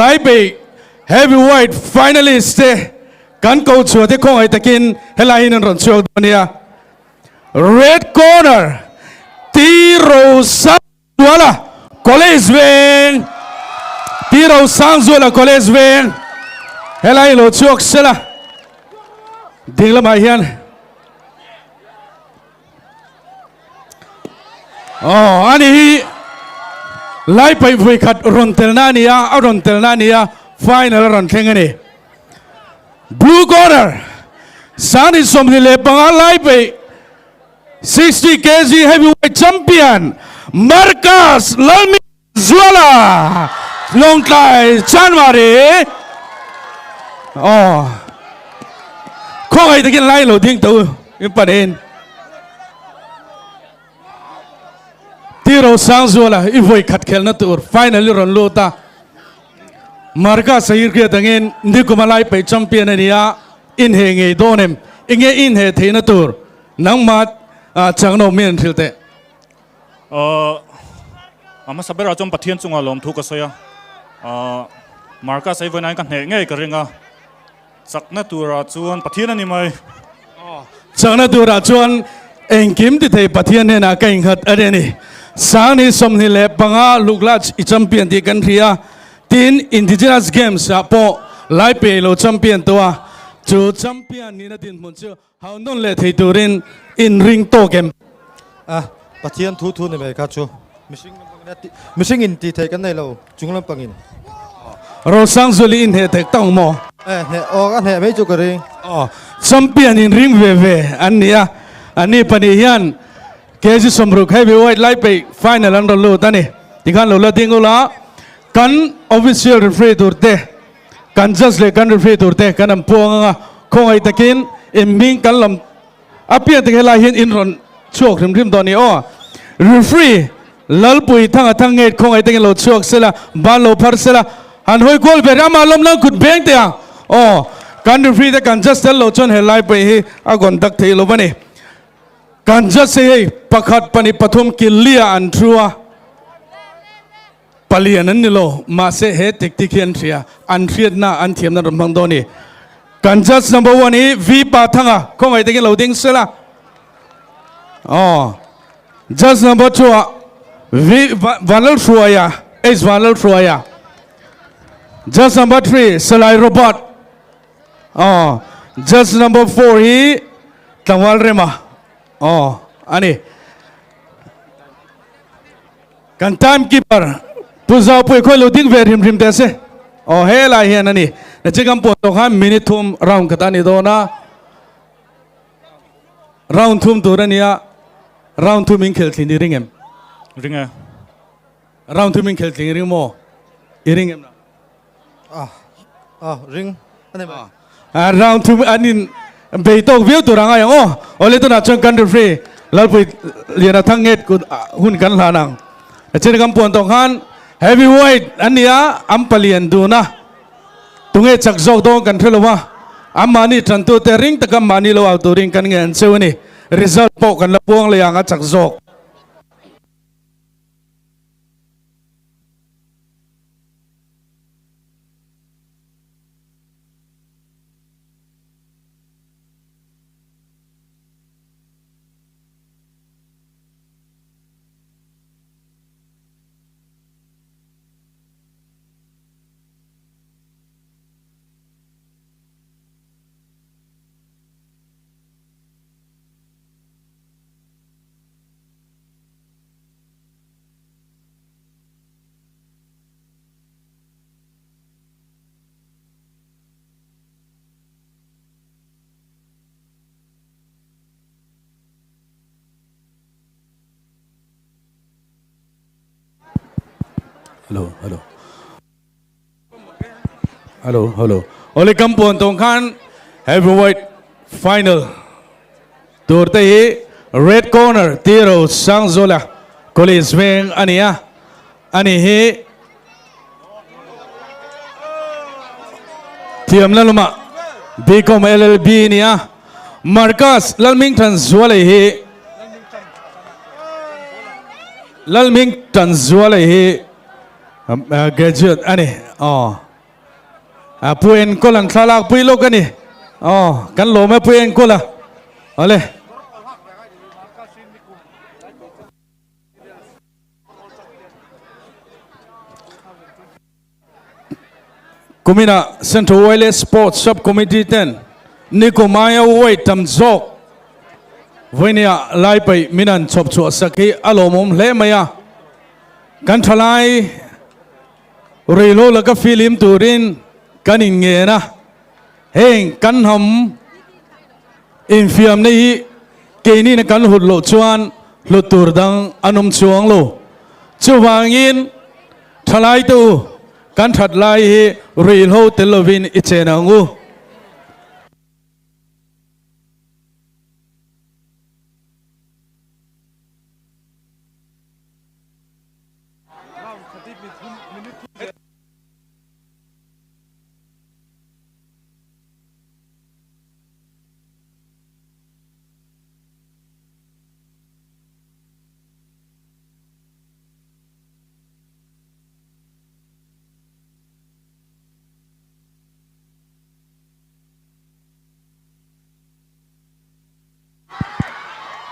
Laibei Heavyweight finalist te kan ko chhuah te khawngaih takin helai hian an rawn chhuak dawn nia. Red corner T Rosangzuala College Veng T Rosangzuala College Veng helai lo chhuak sela ding lamah hian Aw ani hi lai paih vui khat rawn telna a ni a, a rawn telna a ni a, final a rawn thleng a ni. Blue corner Sangni 25 lai paih 60 kg heavyweight champion Marcus Lalmi Zuala Lawngtlai Chanmari Aw Khawngaih takin lai lo ding tawh u in panin Tiro Sangzuala i vawi khat khelna tur final i rawn lut a Marka Sahir Kriat angin Nikuma lai peih champion a ni a inhe ngei dawn em enge inhe theihna tur nangmah chakna awm in an hrilh teh. A hmasa berah chuan Pathian chungah lawmthu ka sawi a, Marcus ei vawiin ka hneh ngei ka ring a, chakna turah chuan Pathian a ni mai. Chakna turah chuan engkim ti thei Pathian hnenah ka inghat a ni. Sangni 25 Luklach i champion tih kan hria, tin Indigenous Games ah pawh Laipei lo champion tawh a, chu champion nihna dinhmun chu Hau nawn leh thei turin in ring tawk em? A, Pathian thu thu ni mai kha chu. Mihring lampangin a ti, mihring in ti thei kan nei lo, chung lampangin. Rosangzuali in hneh thei tawng maw? E, hneh awk a hneh mai chu ka ring. Aw, champion in ring ve ve an ni a, an ni pahnih hian KG 60 heavyweight lai peih final an rawn lut a ni. Tikhan lo la ding ula, kan official referee tur te Kan judge leh kan referee tur te kan an puang anga khawngaih takin in hming kan lam a pian tak helai hian in rawn chhuak hrim hrim dawn ni aw. Referee Lalpui Thanga Thang ngei khawngaih takin lo chhuak sela ban lo phar sela han hawi kual ve rih ama lawm lang kut beng teh ang aw. Kan referee te kan judge tel lo chuan helai pawh hi a conduct theih lo va ni. Kan judge te hei pakhat pahnih pathum kil lia an thu a. Palian an ni lo, mahse he tactic hi an hria, an hriatna, an thiamna rawn hmang dawn a ni. Kan judge number one hi V Pathanga, khawngaih takin lo ding sela. Aw, judge number two ah V Vanlalhruaia, H Vanlalhruaia. Judge number three Salai Robert. Aw, judge number four hi Tlangval Rema. Aw, a ni. Kan time keeper Pu Zaupui khawi lo ding ve hrim hrim teh se. Aw helai hian a ni. Na chi kan puan tawh khan minute thum round khat a ni dawn a. Round thum tur a nia. Round thum in khel thlin i ring em? Ring e. Round thum in khel tling i ring maw? I ring em na? Ah, ah, ring a ni mai. Ah, round thum an in bei tawk viau tur a ngai ang aw. Awle tunah chuan kan referee Lalpui Liana Thang nget kut hun kan hlan ang. Chin kan puan tawh khan heavyweight an ni a, an palian dun a. Tunge chak zawk dawn kan hre lo a, an mahni tantute ring taka mahni lo au turin kan ngen cheu a ni. Result pawh kan la puang leh ang a chak zawk. Hello, hello. Hello, hello. Ole kam puan tawng khan heavyweight final tur te hi red corner Tiro Sangzola College Veng a ni a. Ani hi thiamna lamah BCom LLB a ni a. Marcus Lalmingthanzuala hi Lalmingthanzuala hi graduate a ni. Aw. Pu Enkawl an thlalak pui lawk a ni. Aw, kan lawm e Pu Enkawl a. Awle. Kumina Central Wireless Sports Sub Committee ten nikum aia weight tam zawk vawinia lai paih min an chhawp chhuah sak hi a lawmawm hle mai a. Kan thalai ruihhlo laka filim turin kan inngen a, heng kan hnam infiamna hi keini na kan hlut loh chuan hlut tur dang an awm chuang lo. Chuvangin thalai te u, kan that lai hi ruihhlo tel lovin i chen ang u.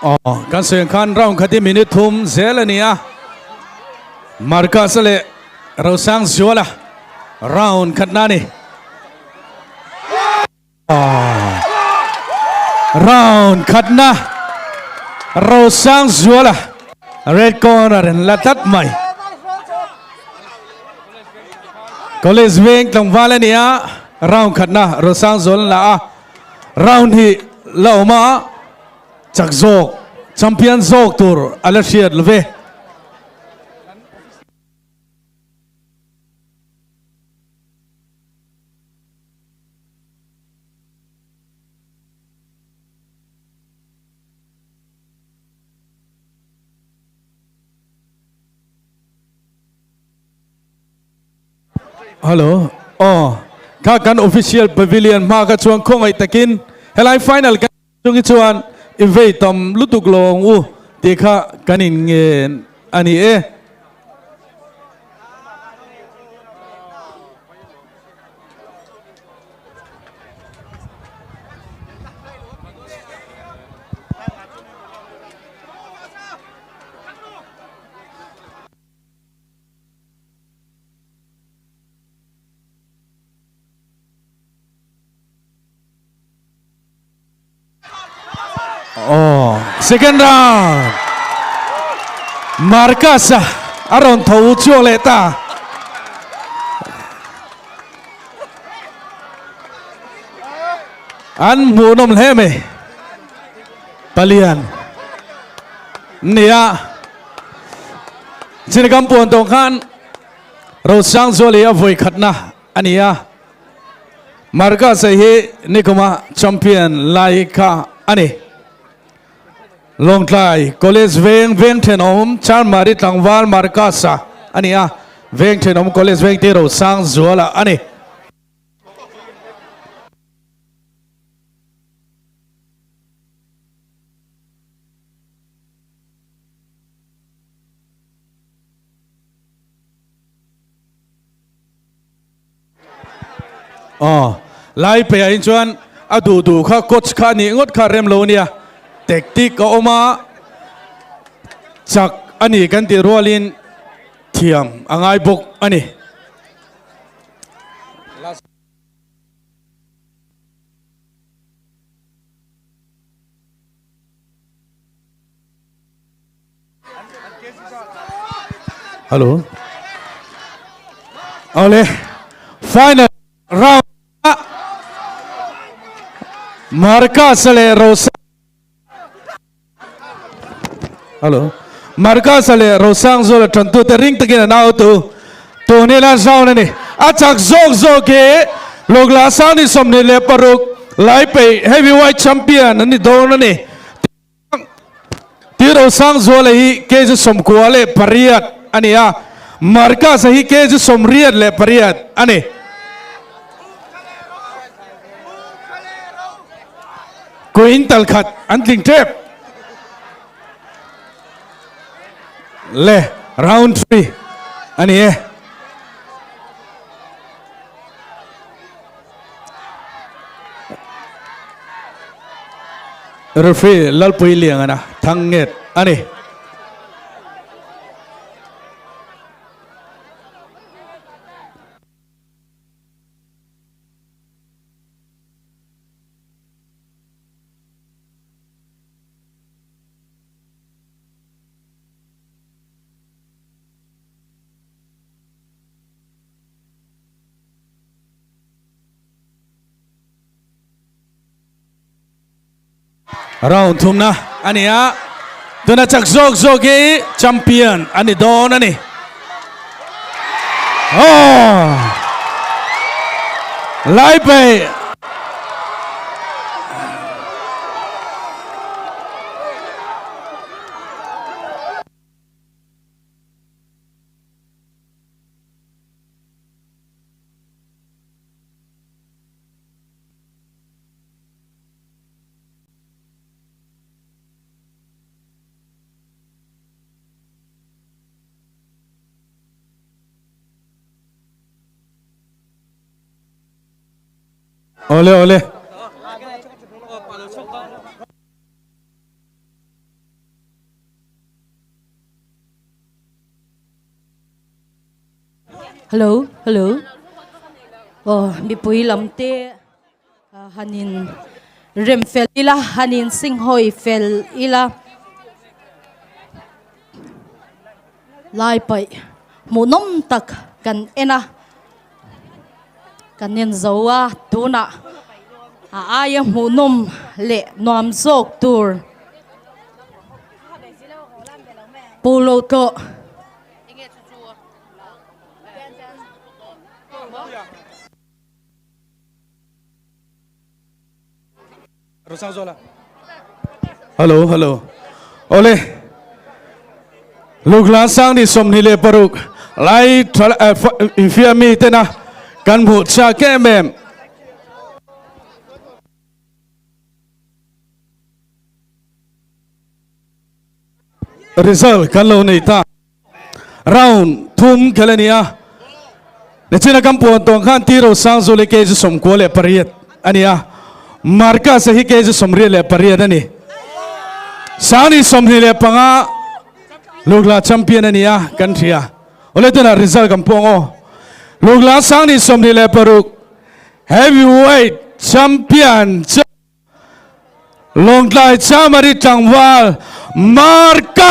Aw, kan sawi ang khan round khat hi minute thum zel a ni a. Marcus-a leh Rosangzuala round khatna a ni. Round khatna Rosangzuala red corner in la tlat mai. College veng tlangval a ni a, round khatna Rosangzuala la a. Round hi la awm a, chak zawk, champion zawk tur a la hriat lo ve. Hello aw kha kan official pavilion hma kha chuan khawngaih takin helai final kan chungi chuan i vei tam lutuk lo ang u tih kha kan in ngen a ni e. Aw, second round. Marcus a a rawn tho chhuak leh ta. An hmuhnawm hle mai. Palian. Nia. Chinakam puan tawh khan Rosangzuali a vawi khatna a ni a, Marcus hi nikuma champion lai kha a ni. Lawngtlai College veng veng thenawm Charmari tlangval Marcus-a a ni a, veng thenawm College veng te Rosangzuala a ni. Aw, lai peiah hin chuan a duh duh kha coach kha a nih ngawt kha rem lo nia, tactic a awm a, chak a ni kan tih rualin thiam a ngai bawk a ni. Hello. Awle. Final round. Marcus leh Rosa. Hello. Marcus leh Rosangzuala tantu te ring takin an out u. Tun hi last round ani. A chak zawk zawk hi Logla Sangni 26 lai peih heavyweight champion an ni dawn ani. Tirosangzuala hi kg 98 a ni a, Marcus-a hi kg 88 a ni. Quintal khat an tling tep. Le round 3 a ni e. Referee Lalpui Liangana Thangnghet a ni. Round thumna a ni a, tuna chak zawk zawk hi champion a ni dawn a ni. Oh! Lai peih. Awle awle. Hello hello aw mipui lam te han in rem fel ila han in singhawi fel ila lai paih hmuhnawm tak kan en a kan en zo a tunah a aia hmuhnawm leh nuam zawk tur polo tawh. Hello hello ole Lukla sang ni 26 lai infiami tena kan hmuh chak em em. Result kan lo nei ta. Round thum khel a ni a. Nichina kan puan tawng khan Tiro Sangzul hi kg 98 a ni a. Marcus hi kg 98 a ni. Sangni 25 Lukla champion a ni a kan hria. Awle tunah result kan puang aw. Lukla Sangni 26 heavyweight champion chu Lawngtlai Chamari tlangval Marcus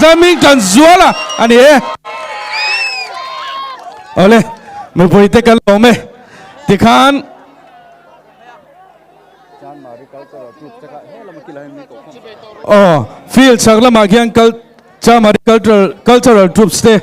a hming kan zual a a ni e. Awle, mipui te kan lawm e. Tikhan Aw, field chhak lamah khian Chamari Cultural Troops te.